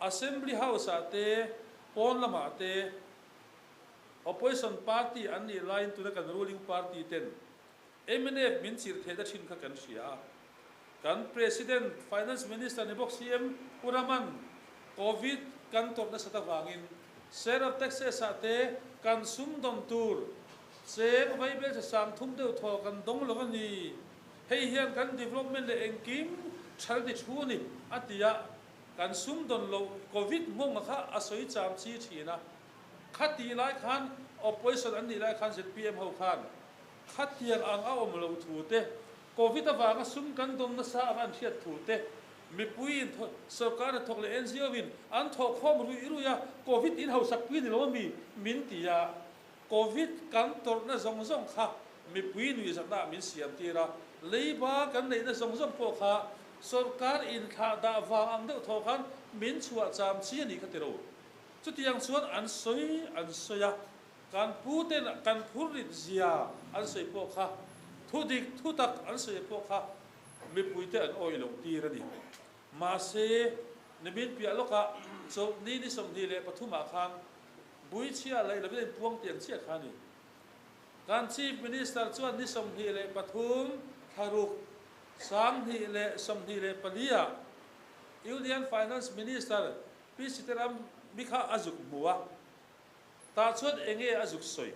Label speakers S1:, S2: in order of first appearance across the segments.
S1: Assembly House-ah te, pawn lamah te Opposition party an nih laiin tuna kan ruling party ten mnf min chirh theihna thin kha kan hria a. Kan President, Finance Minister ni bawk CM Pu Raman Covid kan tawrh nasat avangin Share of Taxes ah te kan sum dawn tur cheng vaibel che sang thum deuh thaw kan dawng lo a ni. Hei hian kan development leh engkim thal ti thu a ni a ti a, kan sum dawn loh Covid nghawng a kha a sawi cham chi thin a. Khatih lai khan Opposition an nih lai khan zpm ho khan khatiang ang a awm lo thu te, Covid avanga sum kan dawn nasa anga an hriat thu te, mipui in sorkar hnathawk leh NGO in an thawhkhawm ruih ruih a, Covid in hausak pui ni lo ami min ti a, Covid kan tawrhna zawng zawng kha mipui nuihzatna ah min siam tir a, leiba kan neihna zawng zawng pawh kha sorkar inthlah dah vang ang deuh thaw khan min chhuah cham chi a nih kha ti ro. Chutiang chuan an sawi an sawi a, kan pu ten kan phur rit zia an sawi pawh kha, thu dik thu tak an sawi pawh kha mipui te an awih loh tir a ni. Mahse, nimin piah lawkah Chawlhni ni 23 ah khan Buichhia laih lovin a inpuang tiang chiah kha a ni. Kan Chief Minister chuan ni 23 thlaruk 2024 ah Union Finance Minister Pi Sitaram mi kha a zuk hmu a, tah chuan eng nge a zuk sawi?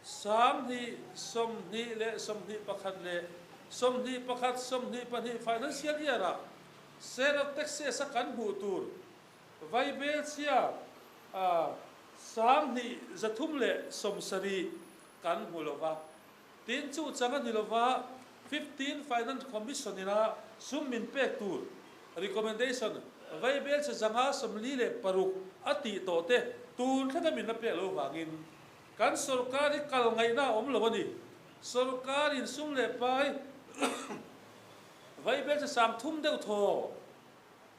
S1: 2021 22 financial year ah sale of taxes a kan hmuh tur Vaibelchhia 2370 kan hmu lo va, tin chu chang a ni lo va, Fifteen Finance Commission ina sum min pek tur recommendation Vaibelchhe 546 a tih tawh te tun thlenga min la pek lo vangin kan sorkar hi kal ngaihna a awm lo a ni. Sorkarin sum leh pai Vaibelchhe 30 deuh thaw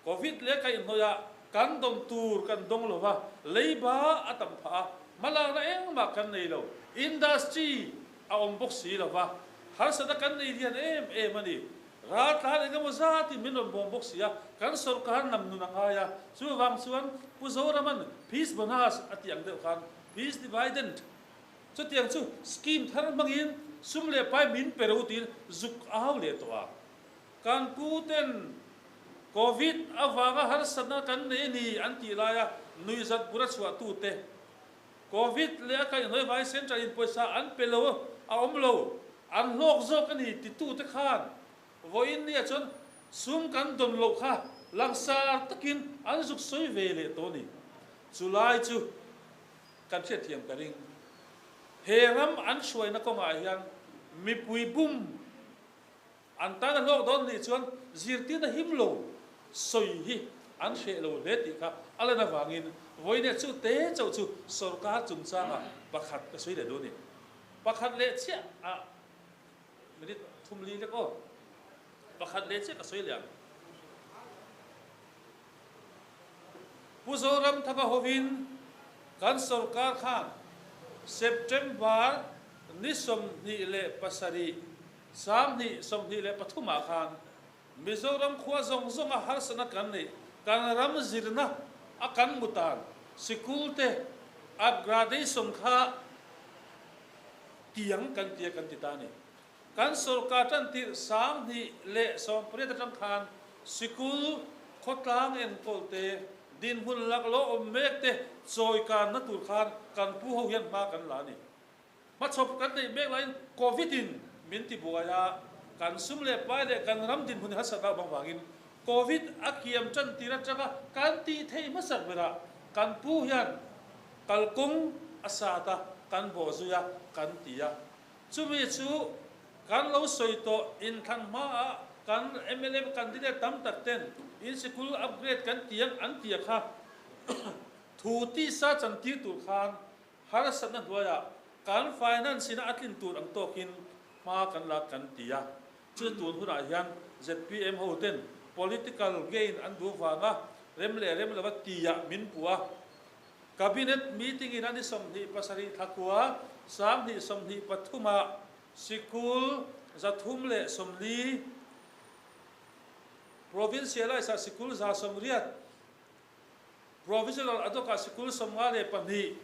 S1: Covid leh kaihhnawih ah kan dawn tur kan dawng lo va, leiba a tam phah a, hmalakna engmah kan nei lo, industry a awm bawk si lo va, harsatna kan nei lian em em a ni. Raltlan engemaw zatin min rawn bawm bawk si a, kan sorkar nam nun a ngai a, chuvang chuan Pu Zoraman Peace Bonus a tih ang deuh khan Peace Dividend chutiang chu scheme thar hmangin sum leh pai min pe ro tiin zuk au leh tawh a. Kan pu ten Covid avanga harsatna kan nei a ni an tih laia nuihzat bur a chhuah tu te, Covid leh a kaihhnawih avangin Central in pawisa an pe lo a awm lo, an hlawk zawk a ni ti tu te khan vawiin nia chuan sum kan dawn loh kha langsar takin an zuk sawi ve leh tawh a ni. Chulai chu kan hriatthiam ka ring. He ram an hruaina kawngah hian mipui bum An tan a hlawk dawn nih chuan zirtirna him lo sawi hi an hreh lo hle tih kha a lan avangin vawiin chu te chauh chu sorkar chungchangah pakhat ka sawi leh dawn a ni. Pakhat leh chiah ah minute thum li lek aw. Pakhat leh chiah ka sawi leh ang. Pu Zoramthanga hovin kan sorkar khan September ni 27 2023 ah khan Mizoram khua zawng zawnga harsatna kan neih kan ram zirna a kan mutan sikul te upgradation kha tiang kan tia kan ti ta a ni. Kan sorkar tan tirh 2018 atang khan sikul khawtlang enkawl te, dinhmun laklawh awm mek te chawikanna tur khan kan pu ho hian hma kan la a ni. Hmachhawp kan neih mek laiin Covid in min ti buai a, kan sum leh pai leh kan ram dinhmun harsat a awm avangin Covid a kiam tan tir atanga kan tih theih hmasak berah kan pu hian kalkawng a sat a, kan bawhzui a, kan ti a. Chumi chu kan lo sawi tawh inthlan hmaah kan mla candidate tam tak ten in sikul upgrade kan ti ang an ti a kha thu tisa chantir tur khan harsatna hnuaiah kan finance ina a tlin tur ang tawkin hma kan lak kan ti a. Chu tun hunah hian zpm ho ten political gain an duh vanga rem leh rem lova tiah min puh a. Cabinet meeting in a ni 27 thlakua 2023 ah sikul 340 Provincialised ah sikul 180, Provisional ad hoc ah sikul 52,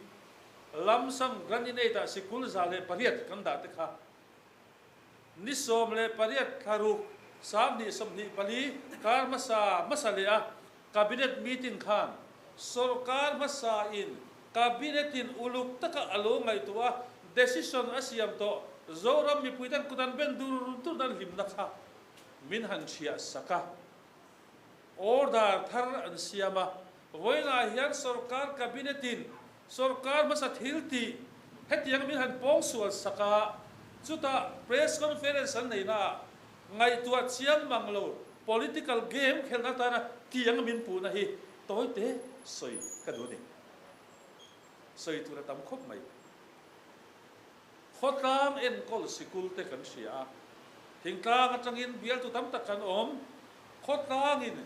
S1: Lump sum grant-in-aid ah sikul 108 kan dah te kha ni 18 thla ruk 2024 kar hmasa hmasa leh a Cabinet meeting khan sorkar hmasa in Cabinet in uluk taka a lo ngaihtuah a, decision a siam tawh Zoram mipui ten kut an ben dur dur dan hlimna kha min han hriah sak a, order thar an siam a, vawiinah hian sorkar Cabinet in sorkar hmasa thil tih hetiang min han pawng sual sak a, chutah press conference an neihna ah ngaihtuah chiang mang lo political game khelhna atana tiang min puhna hi tawite sawi ka duh a ni. Sawi tur a tam khawp mai. Khawtlang enkawl sikul te kan hria a, thingtlang atangin bialtu tam tak kan awm. Khawtlangin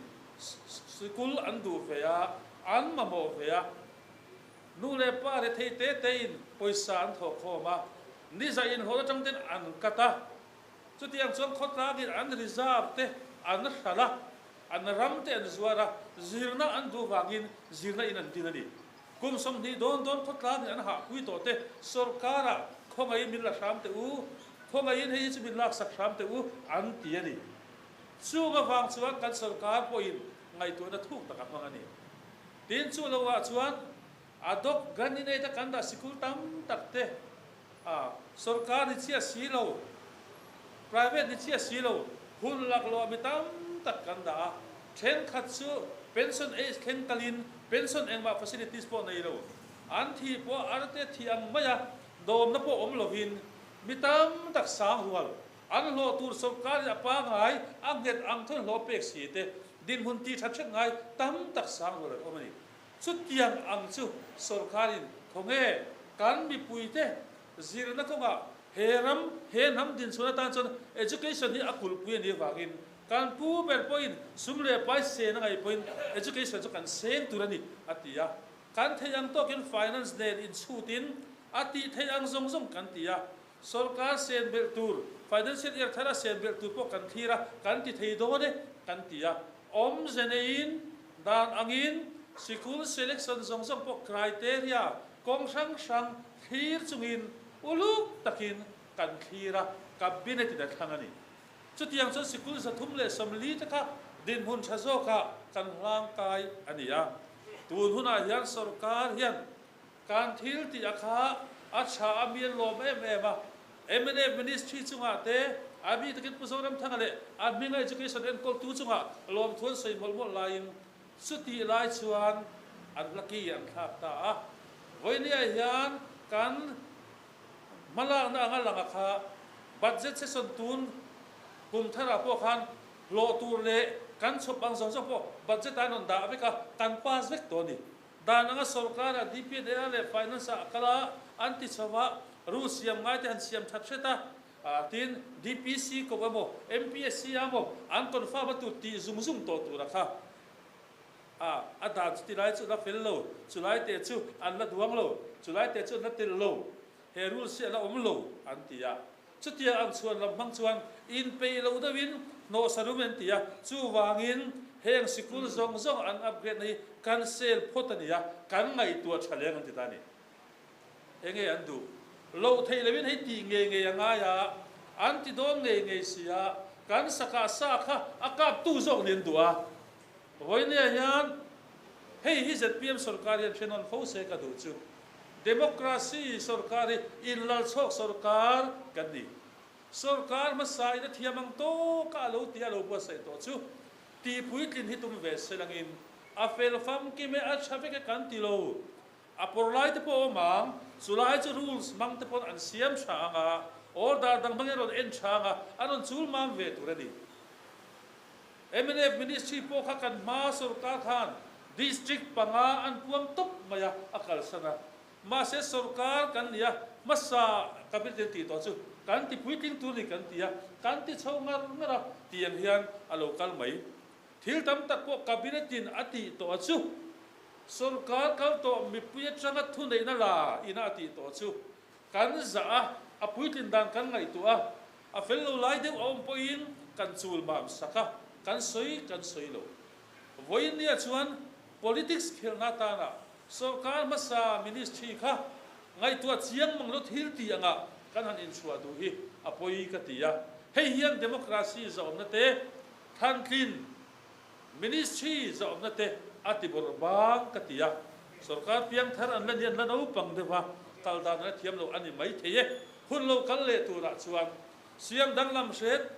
S1: sikul an duh ve a, an mamawh ve a, nu leh pa rethei te tein pawisa an thawh khawm a, niza inhlawh atang ten an cut a, chutiang chuan khawtlangin an reserve te an hralh a, an ram te an zuar a, zirna an duh vangin zirna in an din a ni. Kum 20 dawn dawn khawtlangin an hahpui tawh te sorkarah khawngaihin min la hram teh u, khawngaihin hei hi chu min laksak hram teh u an ti a ni. Chung avang chuan kan sorkar pawhin ngaihtuahna thuk tak a hmang a ni. Tin chu lo ah chuan ad hoc grant-in-aid a kan dah sikul tam tak te a sorkar ni chiah si lo, private ni chiah si lo hun laklawh mi tam tak kan dah a. Thenkhat chu pension age thleng kalin pension engmah facilities pawh nei lo, an thih pawh arte thih ang maia dawmna pawh awm lovin mi tam tak sang rual an hlawh tur sorkarin a pangai a nghet ang thun hlawh pek si te dinhmun tih that hret ngai tam tak sang rual an awm a ni. Chutiang ang chu sorkarin khawnge kan mipuite zirna kawngah he ram he hnam dinchhuan atan chuan education hi a kulhpui a nih avangin Kan pu ber pawhin sum leh pai sen a ngaih pawhin education chu kan seng tur a ni, a ti a. Kan theih ang tawkin finance nen inchhutin a tih theih ang zawng zawng kan ti a. Sorkar sen belh tur, financial year thara sen belh tur pawh kan thlir a, kan ti thei dawn e, kan ti a. Awmze neiin, dan angin sikul selection zawng zawng pawh criteria kawng hrang hrang thlir chungin uluk takin kan thlir a, cabinet in a thlang a ni. Chutiang chuan sikul 340 te kha dinhmun tha zawkah kan hlangkai a ni a. Tun hunah hian sorkar hian kan thil tih a kha a tha a mi an lawm em em a. Mnf Ministry chungah te a mi takin Pu Zoramthanga leh a hminga Education enkawltu chungah lawmthu an sawi mawlh mawlh laiin chutih lai chuan an lucky an thlak ta a. Vawinia hian kan Hmalakna anga langa kha budget session tun kum tharah pawh khan hlawh tur leh kan chhawp ang zawng zawng pawh budget ah an rawn dah vek a, kan pass vek tawh a ni. Dan anga sorkar ah DPNA leh Finance ah a kal a, an ti chho a, rule siam ngai te han siam that hret a, tin DPC ko emaw MPSC ah emaw an confirm a tur tih zung zung tawh tur a kha. A, a dan chu tilai chu la fel lo, chulai te chu an la duang lo, chulai te chu an la telh lo, he rules hi a la awm lo, an ti a. Chutia ang chhuan lam hmang chuan inpeih lo deuhin hnawhsa rum an ti a, chuvangin heng sikul zawng zawng an upgrade na hi cancel phawt a ni a, kan ngaihtuah tha leng an ti ta a ni. Enge an duh? Loh theih loin hei tih ngei ngei a ngai a, an ti dawn ngei ngei si a, kan sakah sa kha a kaptu zawk nih an duh a. Vawinia hian hei hi zpm sorkar hian hre nawn fo se ka duh chu. Democracy sorkar hi inlalchhawk sorkar kan ni. Sorkar hmasa in a thiam ang tawk a alo tia alo buatsaih tawh chu tih puitlin hi tum ve se langin a fel famkim e a tha vek e kan ti lo. A pawr lai te pawh a awm ang, chu lai chu rules hmang te pawn an siam tha ang a, order dang hmangin a rawn en tha ang a, an rawn chul mam ve tur a ni. Mnf Ministry pawh kha kan hma sorkar khan District panga an puang tawp mai a, a kalsan a. Mahse sorkar kan ni a, hmasa Cabinet in tih tawh chu kan ti puitling tur ni kan ti a, kan ti chho ngar ngar a, tiang hian a lo kal mai. Thil tam tak pawh Cabinet in a tih tawh a chu sorkar kal tawh mipui atanga thuneihna la ina a tih tawh chu kan zah a, a puitlin dan kan ngaihtuah a, a fel lo lai deuh a awm pawhin kan chul mam sak a. kan sawi kan sawi lo. Vawiinnia chuan politics khelhna atana sorkar hmasa ministry kha ngaihtuah chiang mang lo thil tih anga kan han inchhuah duh hi a pawi ka ti a. Hei hian democracy zahawmna te, thantlin ministry zahawmna te a ti bawrh bang ka ti a. Sorkar piangthar an la ni an la naupang deuh a, kal dan an la thiam lo a ni maithei e. Hun lo kal leh turah chuan siam danglam hret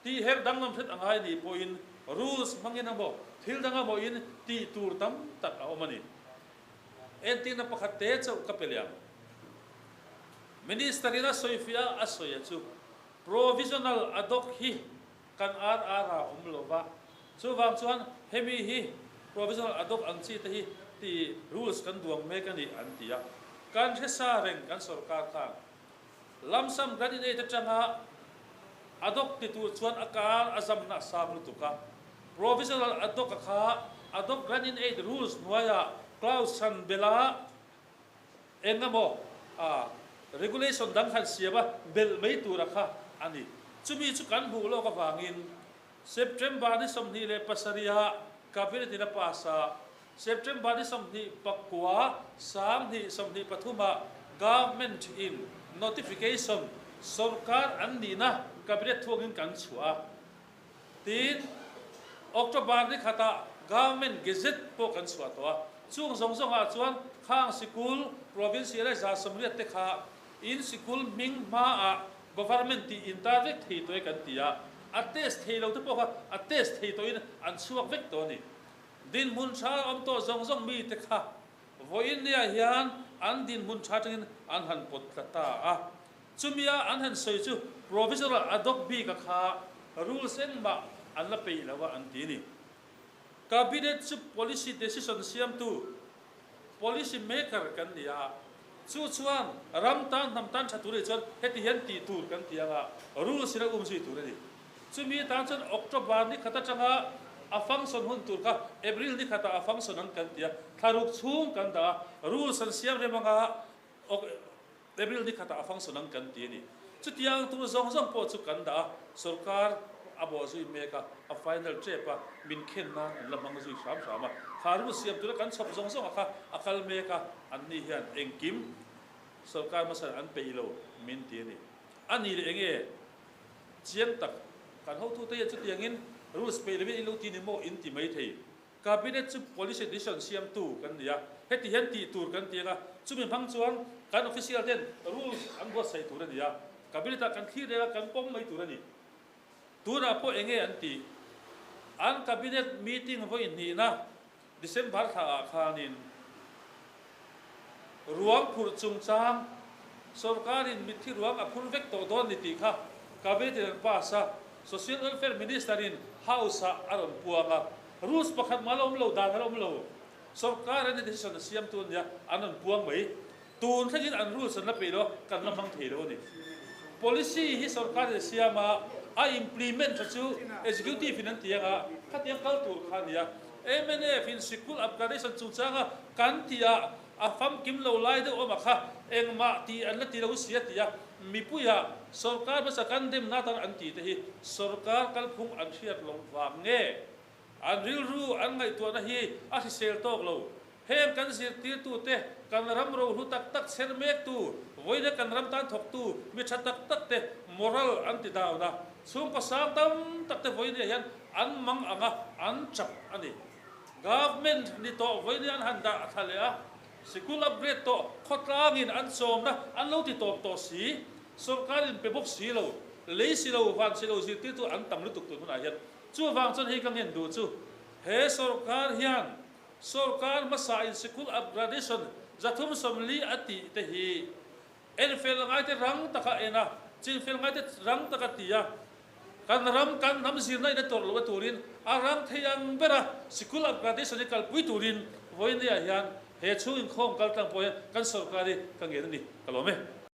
S1: Tih her danglam hret a ngai nih pawhin rules hmangin emaw thil dang emawin tih tur tam tak a awm a ni. Entirna pakhat te chauh ka pe leh ang. Minister in a sawifiah a a sawi a chu provisional ad hoc hi kan RR ah awm lo va, chuvang chuan hemi hi provisional ad hoc ang chi te hi tih rules kan duang mek a ni an ti a. Kan hre sa reng kan sorkar khan Lamsam kan ineit atanga ad hoc ti tur chuan a kar a zamna a sang lutuk a. Provisional ad hoc a kha ad hoc kan ineit rules hnuaiah clause chhan bela eng emaw a regulation dang han siam a belh mai tur a kha a ni. Chumi chu kan hmuh lawk avangin September ni 27 ah Cabinet in a pass a, September ni 29, 2023 ah Government in notification sorkar an nihna Cabinet thuangin kan chhuah a. Tin, October ni khatah Government Gazette pawh kan chhuah tawh a. Chung zawng zawngah chuan khang sikul provincial leh 180 te kha in sikul hming hmaah Government tih intar vek thei tawh e kan ti a. A test thei lo te pawh kha a test thei tawhin an chhuak vek tawh a ni. Dinhmun tha awm tawh zawng zawng mite kha vawiin niah hian an dinhmun tha atangin an han pawt tla ta a. Chumia an han sawi chu provisional ad hoc bika kha rules engmah an la peih lo a an ti ni. Cabinet chu policy decision siamtu, policy maker, kan ni a, chu chuan ram tan hnam tan tha tur anih chuan heti hian tih tur kan ti anga rules in a umzui tur a ni. Chumi tan chuan October ni khat atanga a function hun tur kha April ni khatah a function ang kan ti a, thlaruk chhung kan dah a, rules an siam rem anga April ni khatah a function ang kan ti a ni. Chutiang tur zawng zawng pawh chu kan dah a, sorkar a bawh zui mek a, a final tep a, min khen nan an la hmang zui hram hram a. Kha rules siam tura kan chhawp zawng zawng a kha a kal mek a, anni hian engkim sorkar hmasa an peih lo min ti a ni. A ni leh enge? Chiang tak, kan hotute hian chutiangin rules peih lovin in lo ti ni maw in ti mai thei. Cabinet chu policy decision siamtu kan ni a, heti hian tih tur kan ti ang a, chumi hmang chuan kan official ten rules an buatsaih tur a ni a, Cabinet ah kan thlir reng a, kan pawm mai tur a ni. Tunah pawh enge an tih? An Cabinet meeting vawi hnihna December thla ah khanin ruang phurh chungchang sorkarin mitthi ruang a phur vek tawh dawn ni tih kha Cabinet in an pass a, Social Welfare Minister in House ah a rawn puang a, rules pakhat mah la awm lo, dan a la awm lo, sorkar in a decision a siam tu ania an rawn puang mai. Tun thlengin an rules an la peih lo a, kan la hmang thei lo a ni. Policy hi sorkar in a siam a, a implement tha chu executive in an ti ang a, khatiang kal tur kha a ni a. Mnf in sikul upgradation chungchanga kan tih ah a famkim lo lai deuh awm a kha, engmah tih an la ti lo si a ti a, mipuiah sorkar hmasa kan demna atan an tih te hi sorkar kalphung an hriat loh vang nge? An rilru an ngaihtuahna hi a hrisel tawk lo. Heng kan zirtirtute, kan ram rohlu tak tak chher mektu, vawiina kan ram tan thawktu mi tha tak tak te moral an ti down a, chhungkaw sang tam tak te vawiina hian an mang ang a, an chap a ni. Government ni tawh vawiina an han dah thla leh a, sikul upgrade tawh khawtlangin an chawmna an lo ti tawp tawh si, sorkar in pe bawk si lo, lei si lo, van si lo zirtirtu an tam lutuk tun hunah hian. Chuvang chuan hei ka ngen duh chu he sorkar hian Sorkar hmasa in sikul upgradation 340 a tih te hi enfel ngaite rang taka en a, chinfel ngaite rang taka ti a, kan ram kan hnam zirna in a tawrh loh a turin a rang thei ang bera sikul upgradation hi kalpui turin vawinia hian he chhung inkhawm kaltlang pawh hian kan sorkar hi ka ngen a ni. Ka lawm e.